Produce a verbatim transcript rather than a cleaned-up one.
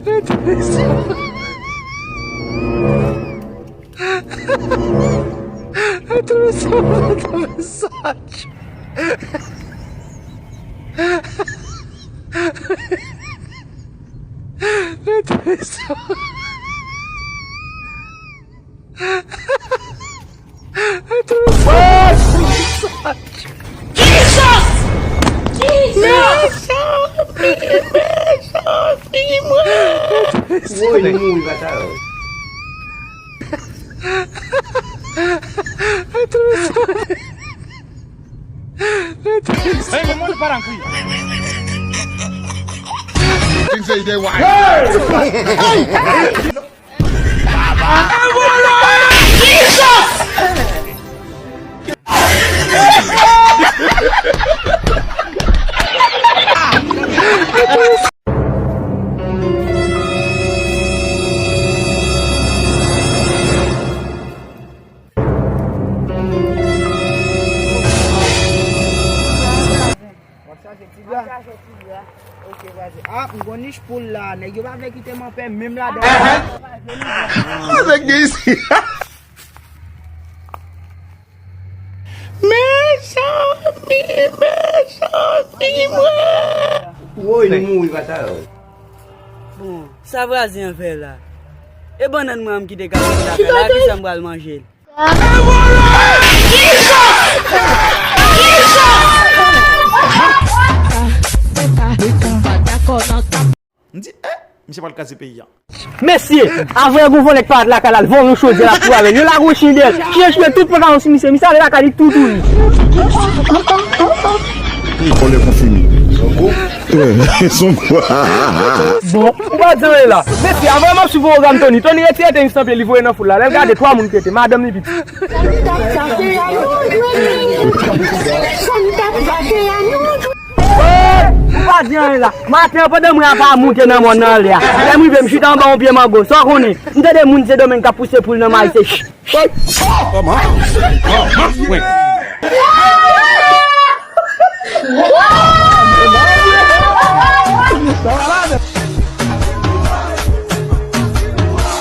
Mèt Wilson. Mèt Wilson, mèt Wilson. Mèt Wilson. Jesus! Jesus! Woy, li mouri, bata yo. Hey, men moun pa nan kri. Things say they why. W ap chaje ti bra? M ap chaje ti bra. Ok, vas-y. Ah, m gon nich pou l la. Nèg yo pa vle kite m anpè, menm ladan. Avèk de isi. Mezanmi, mezanmi, mwen. Woy, li mouri, bata yo. Bon, sa vwazen an fè la? E bannann mwen an m kite gate lakay la, kisa m pral manje l? M di, eh, misye pral kraze peyi a. Mesye, avè gon vòlè k parèt lakay la, l vòlè yon chodyè la pou avè l. Yo lage yon chen dèyè l. Chen chen tout pantalon sou misye, misye ale lakay li tou tou li. Vòlè konfime. Son kwa? Bon, ou pa di anyen la. Mesye, avè m ap swiv pwogram Tony. Tony retire tenis nan pye, li voye nan foul la. Lè l gade, twa moun ki rete, madanm li, pitit. Ou pa di anyen la. Maten an, pandan mwen ap monte nan mòn nan anlè a, lè m rive, m chita anba yon pye mango. Sa w konnen? M tande moun Sendomeng k ap pouse poul nan mayi, se ch, ch.